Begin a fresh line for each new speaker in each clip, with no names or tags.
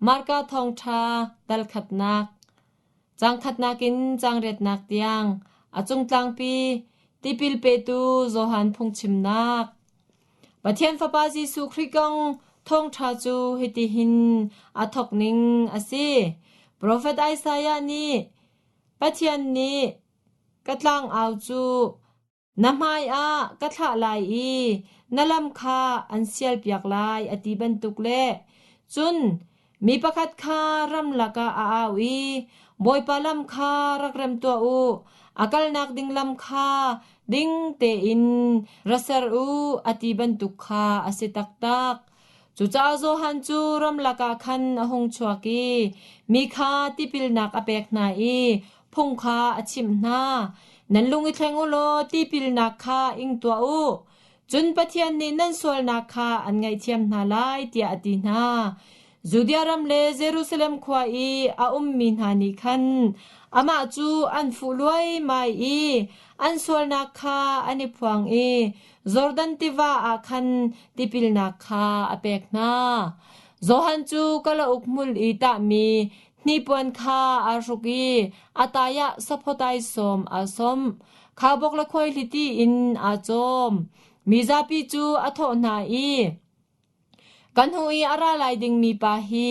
Marka thawngṭha dal khatnak, caang khatnak in caang riatnak tiang a cungtlangpi tipil petu Johan phungchimnak. Pathian Fapa Jesuh Khrih kong thawngṭha cu hitihin a thawk ning a si. Profet Isaiah nih Pathian nih ka tlangau cu Na hmaiah ka thlah lai i na lam kha an sialpiak lai a ti bantuk le cun mi pakhat kha ramlak ah a au i Bawipa lam kha rak rem tuah u, a kalnak ding lam kha ding tein ra ser u a ti bantuk kha a si taktak. Cucaah Johan cu ramlak ah khan a hung chuak i mi kha tipilnak a pek hna i phung kha a chimh hna. Nan lung i thleng u law tipilnak kha ing tuah u. Cun Pathian nih nan sualnak kha an ngaihthiam hna lai tiah a ti hna. Judea ram le Jerusalem khua i a ummi hna nih khan amah cu an fuh luaimai i an sualnak kha an i phuang i Jordan tiva ah khan tipilnak kha a pek hna. Johan cu kalauk hmul i tahmi hnipuan kha aa hruk i a tai ah saphaw sawm aa sawmh. Khaubawk le khuaihliti in aa cawm. Mi zapi cu a thawh hna i, Kan hnu i a ra lai dingmi pa hi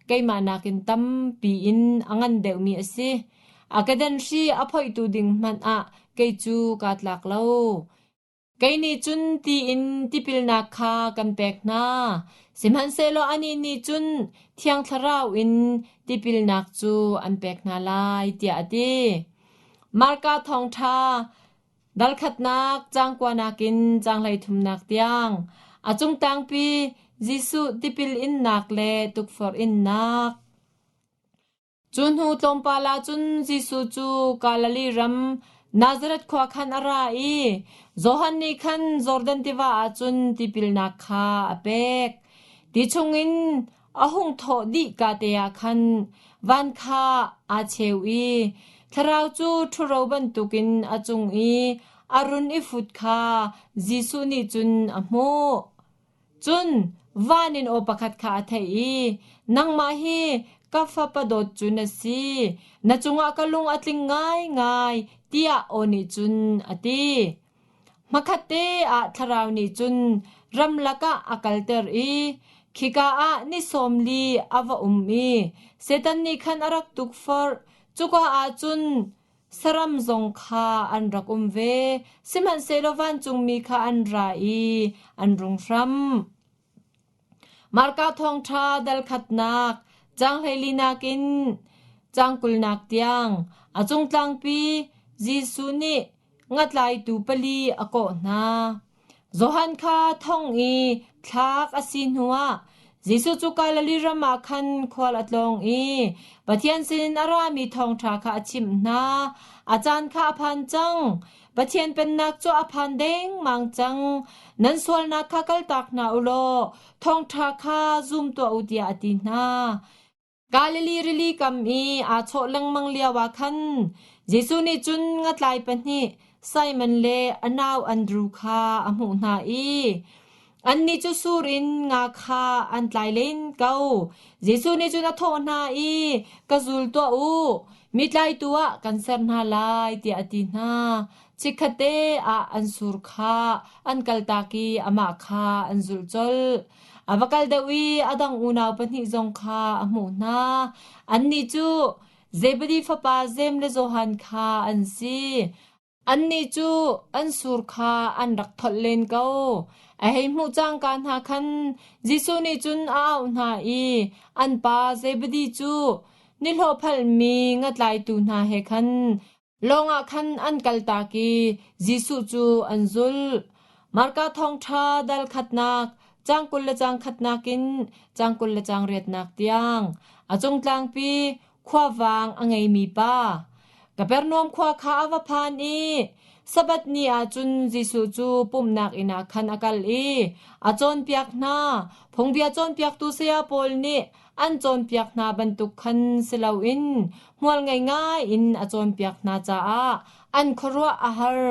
keimah nakin tampi in a ngan deuhmi a si. A kedan hri a phoihtu ding hmanh ah kei cu kaa tlak lo. Kei nih cun ti in tipilnak kha kan pek hna, sihmanhsehlaw anih nih cun Thiang Thlarau in tipilnak cu an pek hna lai, tiah a ti. Marka Thawngṭha dal khatnak caang kuanak in caang 33nak tiang a cungtangpi Jesuh tipil innak le tukforh innak. Cu hnu tlawmpal ah cun Jesuh cu Galilee ram Nazareth khua khan a ra i Johan nih khan Jordan tiva ah cun tipilnak kha a pek. Ti chungin a hung thawh dih kate ah khan van kha aa cheu i Thlarau cu ṭhuro bantukin a cung i a run i fut kha Jesuh nih cun a hmuh. Cun van in aw pakhat kha a theih i, Nangmah hi ka fapa dawt cu na si, na cungah ka lung a tling ngaingai, tiah aw nih cun a ti. Hmakhatte ah thlarau nih cun ramlak ah a kalter i khika ah ni sawm li a va um i Satan nih khan a rak tukforh. Cuka ah cun Saram zong kha an rak um ve, sihmanhsehlaw vancungmi kha an ra i an rung hram. Marka thawngṭha dal khatnak, caang hleilinak in caang kulnak tiang a cungtlangpi Jesuh nih ngatlaitu pali a kawh hna. Johan kha thong i thlak a si hnuah Jesuh cu Galilee ram ah khan khual a tlawng i Pathian sinin a rami thawngṭha kha a chimh hna. A caan kha a phan cang. Pathian Pennak cu a phan dengmang cang. Nan sualnak kha kaltak hna u law thawngṭha kha zum tuah u tiah a ti hna. Galilee rili kam i aa chawh lengmang lioah khan Jesuh nih cun ngatlai pahnih Simon le a nau Andru kha a hmuh hna i annih cu sur in nga kha an tlai len ko. Jesuh nih cun a thawh hna i, Ka zul tuah u, mi tlaitu ah kan ser hna lai, tiah a ti hna. Chikkhatte ah an sur kha an kaltak i amah kha an zulh colh. A va kal deuh i a dang unau pahnih zong kha a hmuh hna. Annih cu Zebedi fapa Jeim le Johan kha an si. Annih cu an sur kha an rak tholh len ko. A hei hmuh cangka hna khan Jesuh nih cun a auh hna i an pa Zebedi cu nihlawh phalhmi ngatlaitu hna he khan Lawng ah khan an kaltak i Jesuh cu an zulh. Marka thawngṭha dal khatnak, caang 20 le caang khatnak in caang 20 le caang riatnak tiang a cungtlangpi khuavang a ngeimi pa. Kapernaum khua kha a va phan i Sabbath ni ah cun Jesuh cu pumhnak inn ah khan a kal i a cawnpiak hna. Phungbia cawnpiaktu saya pawl nih an cawnpiak hna bantuk khan si loin hmual ngei ngai in a cawnpiak hna caah an khuaruah a har.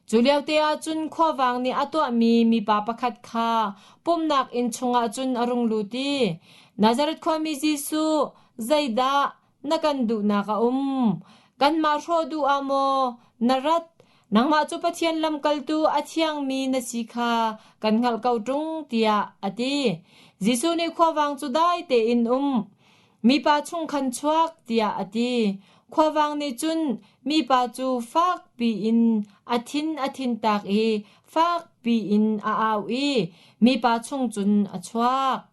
Cu liote ah cun khuavang nih a tuahmi mipa pakhat kha pumhnak inn chungah cun a rung lut i. Nazareth khuami Jesuh, zeidah na kan duhnak a um? Kanmah hrawh duh ah maw na rat? Nangmah cu Pathian lamkaltu a thiangmi na si kha kan hngalh ko ṭung, tiah a ti. Jesuh nih khuavang cu dai tein um, mipa chung khan chuak, tiah a ti. Khuavang nih cun mipa cu fak piin a thin a thintak i fak piin a au i mipa chung cun a chuak.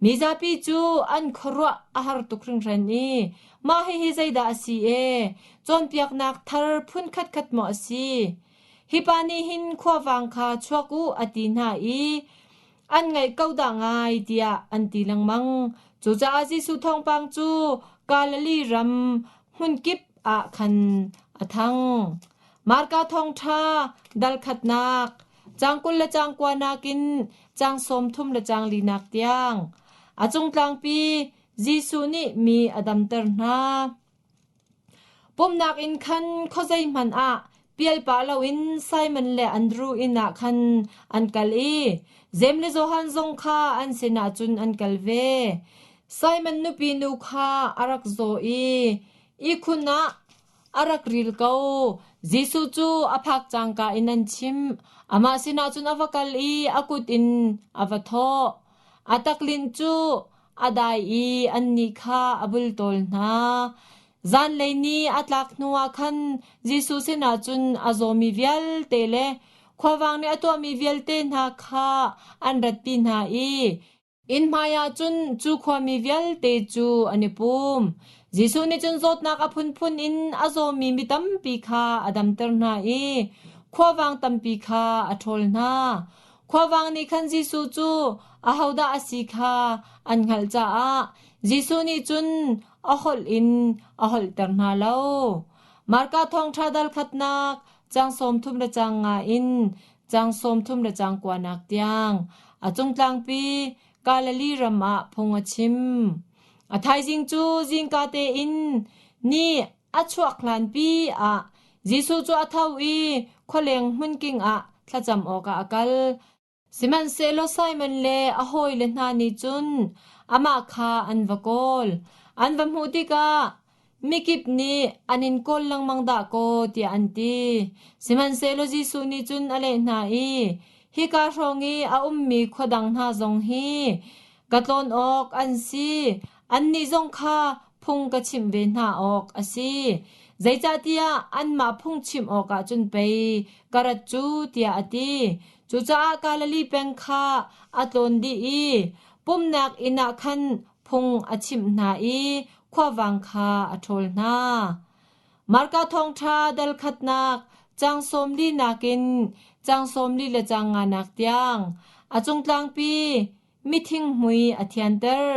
Mizapi cu an khuaruah a har tuk hringhran i mah hihi zeidah a si ee? Cawnpiaknak thar phun khatkhat maw a si? Hi pa nih hin khuavang kha chuak u a ti hna i an ngaih ko dah ngai tiah an ti lengmang. Cucaah Jesuh thawngpang cu Galilee ram hmunkip ah khan a thang. Marka thawngṭha dal khatnak Caang 20 le caang kua nakin caang 30 le caang linak tiang. A cungtlangpi Jesuh nih mi a damter hna. Pumhnak inn khan khuazei hmanh ah pial pah loin Simon le Andru inn ah khan an kal i Jeim le Johan zong kha an sinah cun an kal ve. Simon nupi nu kha a rak zaw i ihkhun ah A rak ril ko. Jesuh cu a phak cangka in an chimh. Amah sinah cun a va kal i a kut in a va thawh. A taklinh cu a dai i annih kha a bultawl hna. Zanlei ni a tlak hnuah khan Jesuh sinah cun a zawmi vialte le khuavang nih a tuahmi vialte hna kha an ratpi hna i Inn hmaiah cun cu khuami vialte cu an i pum. Jesuh nih cun zawtnak a phunphun in a zawmi mi tampi kha a damter hna i khuavang tampi kha a ṭhawl hna. Khuavang nih khan Jesuh cu ahodah a si kha an hngalh caah Jesuh nih cun a holh in a holhter hna lo. Marka Thawngṭha dal khatnak caang 30 le caang nga in caang 30 le caang kuanak tiang a cungtlangpi Galilee ram ah phung a chim. A thaizing cu zingka tein ni a chuak hlanpi ah Jesuh cu a tho i khualeng hmunking ah thlacam awkah a kal. Sihmanhsehlaw Simon le a hawile hna nih cun amah kha an va kawl. An va hmuh tikah Mikip nih an in kawl lengmang dah kaw tiah an ti. Sihmanhsehlaw Jesuh nih cun a leh hna i, Hika hrawng i a ummi khua dang hna zong hi ka tlawn awk an si, annih zong kha phung ka chimh ve hna awk a si. Zeicahtiah anmah phung chimh awkah cun pei ka rat cu, tiah a ti. Cucaah Galilee peng kha a tlawn dih i pumhnak inn ah khan phung a chimh hna i khuavang kha a ṭhawl hna. Marka thawngṭha dal khatnak caang 40 nakin caang 40 le caang nganak tiang a cungtlangpi mithinghmui a thianter.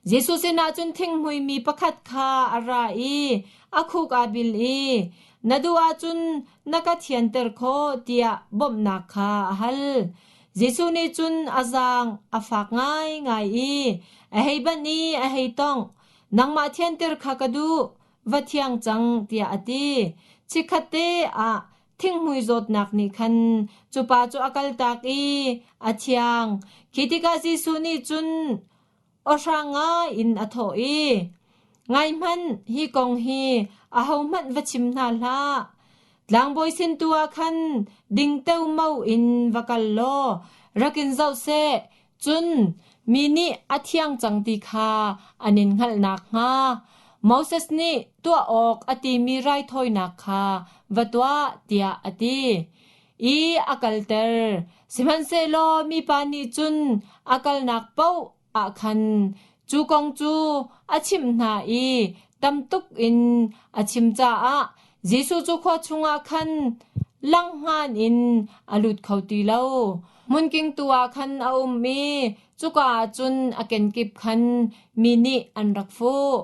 Jesuh sinah cun thinghmui mi pakhat kha a ra i a khuk aa bil i na duh ahcun na ka thianter khawh tiah bawmhnak kha a hal. Jesuh nih cun a zaang a fak ngaingai i a hei banh i a hei tongh. Nangmah thianter kha ka duh, va thiang cang tiah a ti. Chikkhatte ah thinghmui zawtnak nih khan cu pa cu a kaltak i a thiang. Khi tikah Jesuh nih cun Awhrang ngai in a thawh i, Ngaihmanh, hi kong hi ahohmanh va chim hna hlah. Tlangbawi sin tu ah khan ding teomao in va kal law rak in zoh seh, cun mi nih a thiang cang ti kha an in hngalh nakhnga Moses nih tuah awk a timi raithawinak kha va tuah, tiah a ti. I a kalter. Sihmanhsehlaw mipa nih cun a kalnak paoh ah khan cu kong cu a chimh hna i tam tuk in a chim caah Jesuh cu khua chungah khan langhngan in a lut kho ti lo. Hmunking tu ah khan a um i cuka ah cun a kenkip khan mi nih an rak fuh.